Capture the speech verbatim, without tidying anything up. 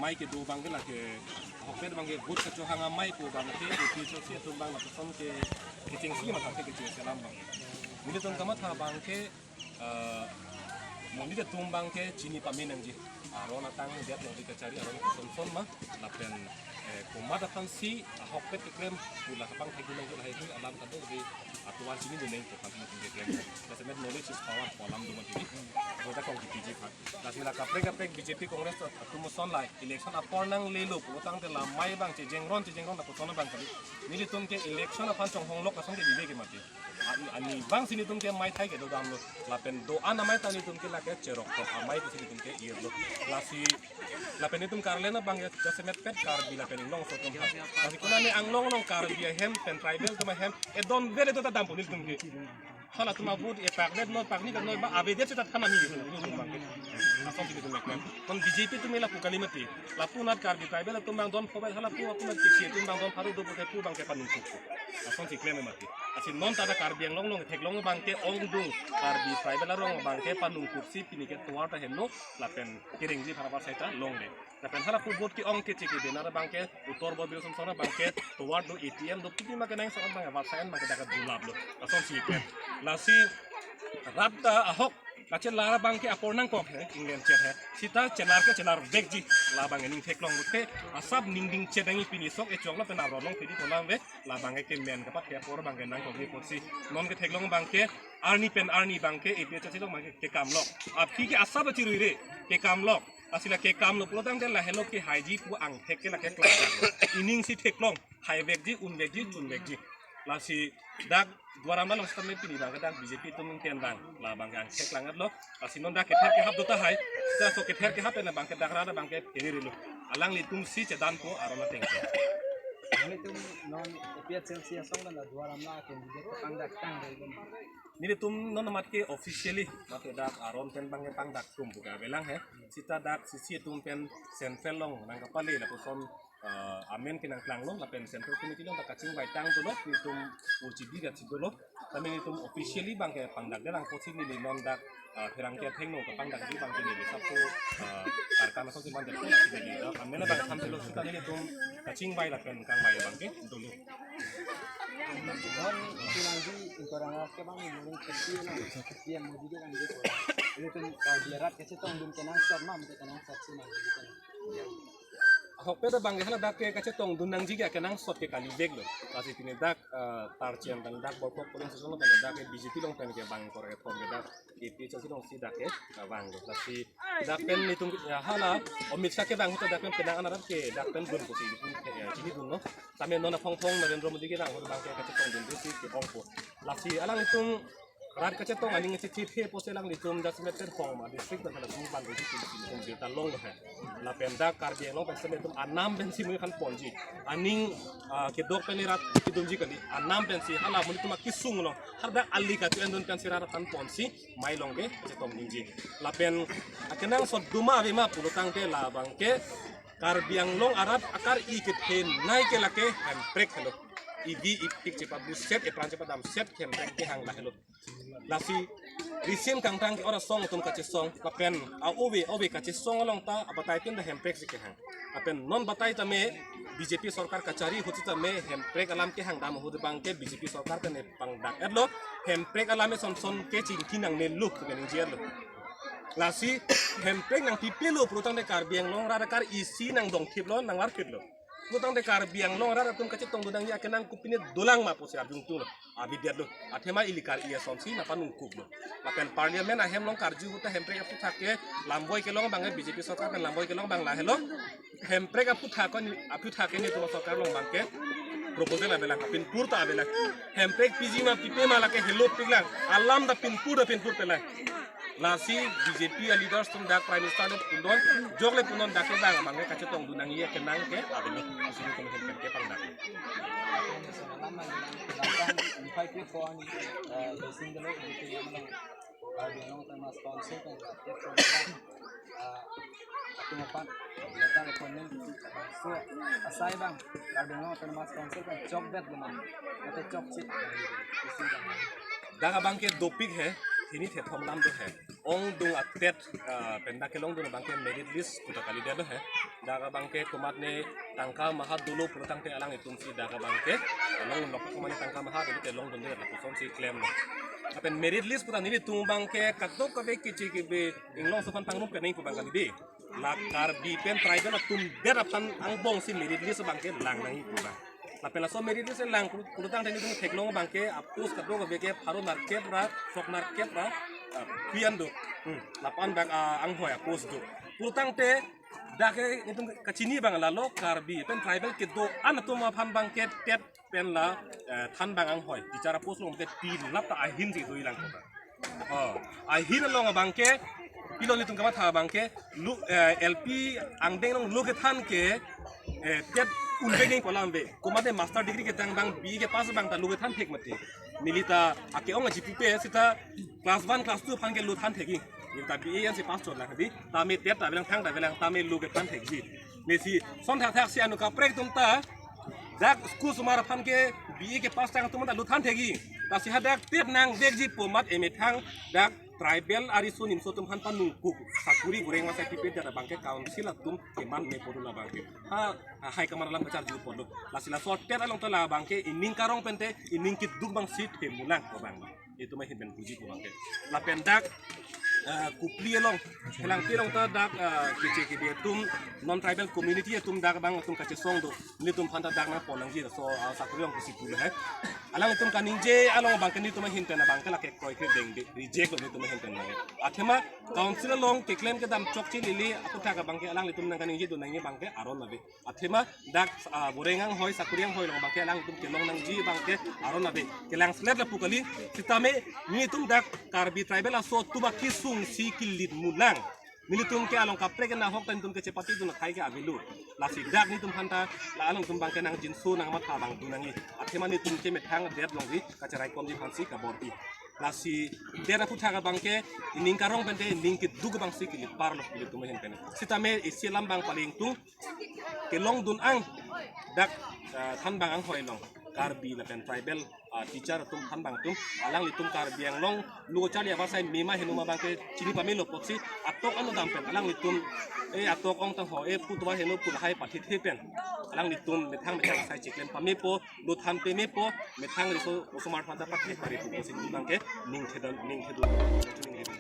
amei kedo abangke lake, ahokpet abangke vote kachohang amei pu abangke, APHLC atum abang lapuson ke, kechengsi matha ke kechengsi alam abang. Nelitum kamatha abangke, eh, monit atum abangke chini pame nangji. Aron atangdet nangji kachari, aron kosonson ma, lapen, eh, komat aphansi ahokpet keklem pu la kapangthek nangji lahai hui alam kadokave atovar chinidun nangji pu aphan nelitum keklem. Jasemet knowledge is power pu alam do mati. Boda kong P G phan. Lasi la kaprek kaprek BJP Congress atum ason la election apor nanglelo pulotangte la amei abang chejengron chejengron lapuson abang kali. Nelitum ke election aphan chonghonglok ason ke bibe ke mati. Ani, ani abangsi nelitum ke amei thai kedo damlo. Lapen do-an amei ta nelitum ke lake cheroktok amei pusi nelitum ke irlo. Lasi lapen nelitum karle na abang ya jasemetpet Karbi lapen Inglongso atum ha. Lasi konane Anglong along Karbi ahem pen tribal atum ahem edon vele do ta dampo nelitum ke. Halatum avote epakdet noi pakni kan noi ba avedet seta than ami nelitum abangke. Asonsi nelitum laklak. Kon BJP atum lapu kali mati. Lapu anat Karbi tribal atum abang don phobel halapu atum anat kisi atum abang don pharo do pute pu abangke panungkuk. Asonsi klem mati. Lasi non ta dak Karbi Anglong along theklong abangke ongdung Karbi tribal arong abangke panungkuksi pini ke tovar ta henlo lapen kerengji phara par saita longle. Lapen halapu vote ke-ong keche ke benar abangke utor bo bil somsona abangke tovar do ATM do pipi ma kenangsot abangke vat sayan abangke dak dulaplo. Asonsi klem. Lasi rat ta ahok kachelar abangke apor nangkok he, inglen chet he. Sita chelar ke chelarvekji, la abang ning theklong mute, asap ning ding chet nangji pini sok echok lapen aron along phidi kolang ve, la abangke kemen kapathe apor abangke nangkokji pusi. Non ketheklong abangke, arni pen arni abangke, APHLC along abangke kekamlok. Aphi ke asap achiruire, kekamlok. Lasi la kekamlo pulotangte lahelo kehaiji pu angthek ke lake klanglo. Ining si theklong, haivekji, unvekji, chunvekji. Lasi dak Duar Amla along sitame pini abangke dak BJP atum ingten abang, la abangke angthek klang-etlo. Lasi non dak kether kehap do tahai. Dak so kether kehap pen abangke dak rat abangke peririlo. Alanglitumsi chedanpo aron ateng. Nelitum non APHLC asong la Duar Amla candidate pangdak tangdetlo. Nelitum non amat ke officially mate dak aron pen abangke pangdaktum pu ke avelang he. Sita dak C C atum pen central along nangkapale lapuson, eh, amen ke nangklanglo lapen central committee along dak kachingvai tang dolo, nelitum urchibi gatsi dolo. Tame nelitum officially abangke pangdakdelang pusi neli non dak, eh, pherangke athengno kapangdakji abangke neli sapu, eh, karkan asonsi mandetpo lasi neli, eh, amen abang thamdetlo sita nelitum kachingvai lapen kangvai abangke dolo. Non pinangji ingkorang ke abang ni muring kesi na, P M Modi ke kan gitu. Nelitum Karbi arat kachetongdun kenangsot ma, mate kenangsotsi ma. Ahokpet abangke hala dak ke kachetongdun nangji ke kenangsot ke kaliveklo. Lasi pini dak, eh, Tarchem pen dak Borpok polling station along pen dak ke BJP along pen ke bang kor ke thom ke dak APHLC alongsi dak ke, eh, vanglo. Lasi dak pen nelitum ya hala Amit Shah kevang ahut dak pen penang an arat ke dak pen dun pusi, eh, chinidunlo. Tame non aphong phong Narendra Modi kevang ahut abangke kachetongdun pusi ke-ongpo. Lasi alanglitum rat kachetong aning chethe pusi alanglitum jasemet pen hong ma district pen hala gu ban pusi nelitum birta longlo he. Lapen dak Karbi Anglong pen sitame nelitum anam pensi mui aphan ponji. Aning, ah, kedok pen rat kedunji kali. Anam pensi hala monit atum akesung along. Hadak ali katu endun pensi rat aphan ponsi amei along ke chetongdunji. Lapen akenangsot do ma ave ma pulotangte la abangke Karbi Anglong arat akar-i kethenei ke lake hemprek helo. Igi ipik chepabuset, epran chepadamset hemprek kehang lahelo. Lasi risim kangtang ke ora song atum kachesong, lapen a-ove ove kachesong along ta abatai tin ta hemprek si kehang. Lapen non batai tame BJP sorkar kachari ahut sitame hemprek alam kehang dam ahut abangke BJP sorkar kane pangdak-etlo, hemprek alam eson son ke chingki nangnelo pu kaningje-etlo. Lasi hemprek nangpipelo pulotangte Karbi Anglong arat akar-i si nangdongthiplo, nangvarphitlo. Pulotangte Karbi Anglong arat atum kachetongdun nangji akenang kopine dolang ma pusi arjungtunglo. Avedetlo. Athema ili kar-i asonsi nangpanungkuklo. Lapen parliament ahem along karju ahut ta hemprek aphuthak ke lamboi kelong abangke BJP sorkar pen lamboi kelong abang lahelo. Hemprek aphuthak kon aphuthak ke nelitum sorkar along abangke proposal avelang, pinpur ta avelang. Hemprek piji ma pipe ma lake helopiklang. Alam ta pinpur ta pinpur pelang. Lasi BJP aleaders atum dak Prime Minister le punon, jok le punon dak ke bang abangke kachetongdun nangji akenang ke avelo. Pusi nelitum hemprek ke pangdak. Lantang, lantang, infai ke ko ani, eh, basing delo, di ke yang mana, eh, di yang mana sponsor kan, eh, atum aphan, letter appointment, so, asai bang, Karbi Anglong Autonomous Council kan, chokbet lemang, atau chokchit, isi bang. Dak abangke dopik he, hini thethom dam do he. Ongdung atet, eh, pen dak kelongdun abangke merit list pu ta kalidetlo he. Dak abangke komatne tangka maha dolo pulotangte alanglitum si dak abangke along lok komatne tangka maha dolo te longdunde lapuson si klemlo. Lapen merit list puta nelitum abangke kadokave keche kebe inglong aso aphan pangrum kaningje pu abang kali dei. La Karbi pen tribal atum det aphan angbong si merit list abangke lang nangji pu abang. Lapen laso merit list lang pulo-, pulotangte nelitum theklong abangke a-post kadokave ke pharo nerkep ra, sok nerkep ra, ah, pian do. Hmm, lapu-an abang, ah, anghoi a-post do. Pulotangte dak ke nelitum kachini abang lalo Karbi pen tribal kedo-an atum aphan abangke TET pen la, eh, thanbang anghoi. Teacher a-post along ke tin lap ta ahin si dolang kota. Oh, ahin along abangke, pilo nelitum kamatha abangke, lu, eh, L P angdeng along lo kethan ke, eh, TET unbeng ning kolam be. Komatne master degree ketang abang B E ke pass abang ta lo kethan thek mati. Neli ta ake-ong aji pupe seta class one, class two aphan ke lo than thekji. Neli ta B E ansi pass chot lang kadi. Tame TET ta avelang, thang ta avelang, tame lo kethan thekji. Neli si son thakthak si anu kaprek atum ta dak school osomar aphan ke B E ke pass tang atum ta lo than thekji. Lasi hadak TET nangdekji pu amat emethang dak tribal ariso nimso atum aphan ta nungkuk sakuri goreng masai pipe dak abangke council atum keman me podo la abangke. Ha, ha, high command alam kacharju podo. Lasi laso TET along ta la abangke ining karong pente ining keduk abang si themulang ko abang. Itum ahin pen puji ko abangke. Lapen dak, eh, Kopili along, Phelangpi along ta dak, eh, keche kebe atum, non tribal community atum dak abang atum kachesong do. Nelitum aphan ta dak nangpon nangji laso, ah, sakuri along pusi pulo he. Alanglitum kaningje along abangke nelitum ahin pen abangke lake kroikre dengde, reject lo nelitum ahin pen abangke. Athema council along keklem kedam chokche lili aputhak abangke alanglitum nangkaningje do nangji abangke aron ave. Athema dak, ah, goreng anghoi sakuri anghoi along abangke alanglitum kelong nangji abangke aron ave. Kelang selet lapu kali, sitame nelitum dak Karbi tribal aso atum akesung si kilit mulang. Nelitum ke along kaprek ke nahok ta nelitum kechepatedun akhei ke avelo. Lasi dak nelitum aphan ta la alangtum abangke nangjinso nangmatha abang dun nangji. Athema nelitum ke methang det longri kacherai komji aphansi kabor-i. Lasi det aputhak abangke ining karong pente ining keduk abang si kilit parlo nelitum ahin pen. Sitame isi alam abang palingtung kelongdun ang dak, ah, thanbang anghoi along Karbi lapen tribal, ah, teacher atum thanbang atum alanglitum Karbi Anglong lo charli abang sai mema heno ma abangke chini pamelo apotsi atok ano dam pen alanglitum, eh, atok ong tang ho, eh, putwa heno pu lahai pathethe pen alanglitum methang methang sai chiklem pamepo, lo than pemepo, methang riso osomar aphan ta pathe pari pusi abangke ning thedon, ning thedon, ning thedon.